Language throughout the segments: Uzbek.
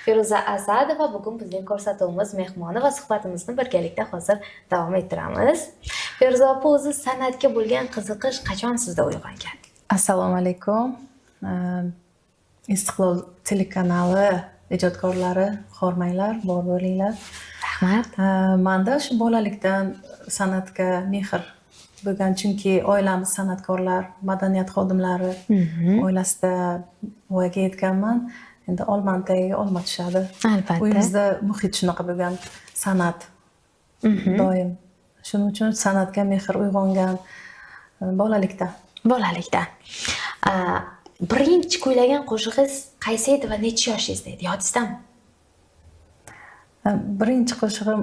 Feruza Asadova bugun bizning ko'rsatuvimiz mehmoni va suhbatimizni birgalikda hozir davom ettiramiz. Feruza opa, o'zi san'atga bo'lgan qiziqish qachon sizda uyg'ongan? Assalomu alaykum. Istiqlol telekanali ijodkorlari, hormanglar, bor bo'linglar. Rahmat. Manda shu bolalikdan san'atga mehr bo'lgan, chunki oilamiz san'atkorlar, madaniyat xodimlari oilasida voyaga yetganman. Endi olmani tagiga olma tushadi. Albatta. Uyimizda muhit shunaqa bo'lgan, san'at doim. Shuning uchun san'atga mehr uyg'ongan bolalikda. Bolalikdan. Birinchi kuylagan qo'shig'ingiz qaysi edi va necha yoshingizda edi? Yodingizdami? Birinchi qo'shig'im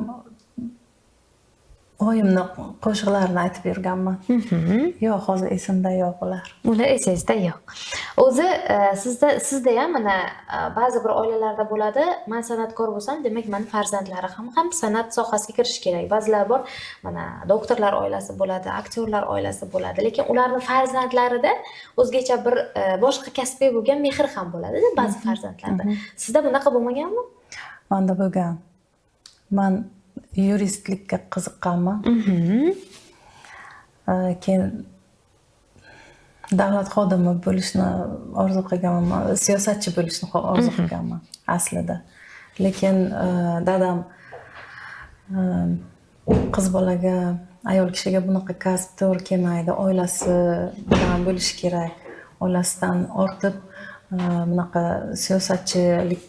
oyimni qo'shiqlarini aytib yurganman. Yo'q, hozir esimda yo'q ular. Ular esingizda yo'q. O'zi sizda ham mana ba'zi bir oilalarda bo'ladi, men san'atkor bo'lsam, demak meni farzandlarim ham san'at sohasiga kirishi kerak. Ba'zilar bor, mana doktorlar oilasi bo'ladi, aktyorlar oilasi bo'ladi, lekin ularning farzandlarida o'zgacha bir boshqa kasbga bo'lgan mehr ham bo'ladi-da ba'zi farzandlarda. Sizda bunaqa bo'lmaganmi? Menda bo'lgan. Men yuristlikka qiziqqanman. Keyin davlat xodimi bo'lishni orzu qilganman, siyosatchi bo'lishni orzu qilganman aslida. Lekin dadam qiz bolaga, ayol kishiga bunaqa kasb to'g'ri kelmaydi, oilasi bilan bo'lishi kerak, oilasidan ortib bunaqa siyosatchilik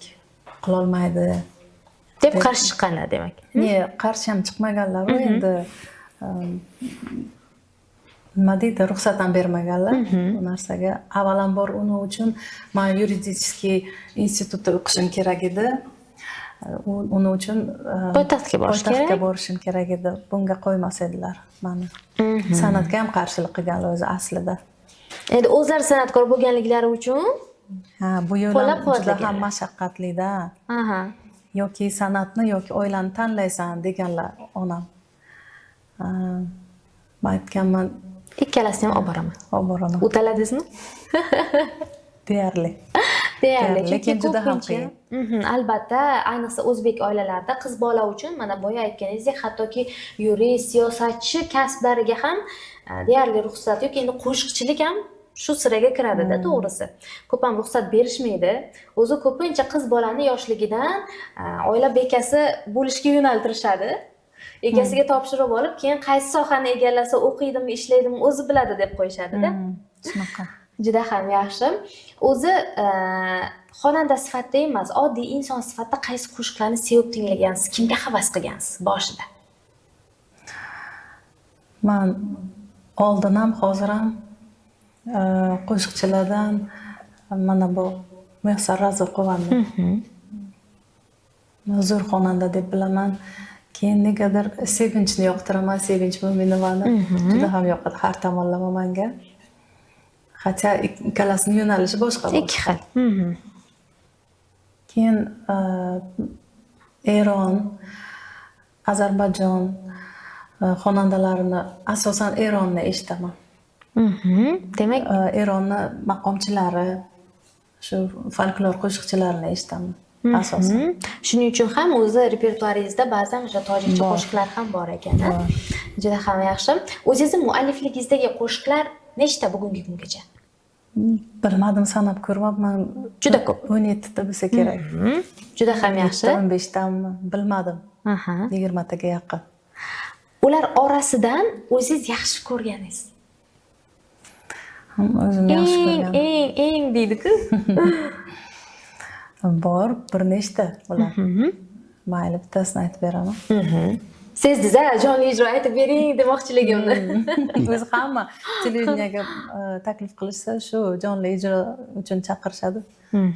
qilolmaydi deb qarshi chiqqanlar demak. Ne, qarshi ham chiqmaganlar, u endi nima deydi, ruxsat ham bermaganlar bu narsaga. Avvalambor uni uchun man yuridicheskiy institutda o'qishim kerak edi. Uni uchun poytaxtga borish poytaxtga kerak. borishim kerak edi. Bunga qo'ymas edilar mani. San'atga ham qarshilik qilganlar o'zi aslida. Endi o'zlari san'atkor bo'lganliklari uchun Ha, bu yo'l ham juda ham qo'llab-quvvatlaganlar. mashaqqatlida. Yoki san'atni yoki oilani tanlaysan deganlar onam. Man aytganman, ikkalasini ham olib boraman. Olib boraman. Utaladingizmi? Deyarli. Deyarli, Deyarli, chunki lekin juda ham ko'pincha qiyin. Albatta, ayniqsa o'zbek oilalarida qiz bola uchun mana boya aytganingizdek, hattoki yurist, siyosatchi kasblariga ham deyarli ruxsat yo'q. Endi qo'shiqchilik ham shu siraga kiradida, to'g'risi. Ko'p ham ruxsat berishmaydi. O'zi ko'pincha qiz bolani yoshligidan oila bekasi bo'lishga yo'naltirishadi. Egasiga topshirib olib, keyin qaysi sohani egallasa, o'qiydimi, ishlaydimi, o'zi biladi deb qo'yishadi-da. Shunaqa. Juda ham yaxshi. O'zi xonanda sifatida emas, oddiy inson sifatida qaysi qo'shiqlarni sevib tinglagansiz, kimga havas qilgansiz boshida? Man oldin ham, hozir ham qo'shiqchilardan mana bu Muyassar Razoqovani zo'r xonanda deb bilaman. Keyin negadir Sevinchni yoqtiraman, Sevinch Mo'minovani juda ham yoqadi har tomonlama menga. Хотя ikkalasining yo'nalishi boshqa. Ikki xil. Keyin Eron, Ozarbayjon xonandalarini, asosan Eronni eshitaman. Demak, Eronni maqomchilari, shu folklor qo'shiqchilarini eshitaman asosan. Shuning uchun ham o'zi repertuaringizda ba'zan o'sha tojikcha Bor. qo'shiqlar ham bor ekan, a? Bor. Juda ham yaxshi. O'zingizni muallifligingizdagi qo'shiqlar nechta bugungi kungacha? Bilmadim, sanab ko'rmabman. Juda ko'p. 17 ta bo'lsa kerak. Juda ham yaxshi. 15 tami, bilmadim. 20 taga yaqin. Ular orasidan o'zingiz yaxshi ko'rganingiz? O'zim yaxshi Eng, ko'rgan. eng, eng deydi-ku. Bor, bir nechta ular. Mayli, bittasini aytib beraman. Sezdingiz-a, jonli ijro aytib bering demoqchiligimni. O'zi hamma televideniyaga taklif qilishsa, shu jonli ijro uchun chaqirishadi.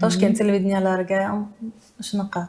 Toshkent televideniyalariga ham shunaqa.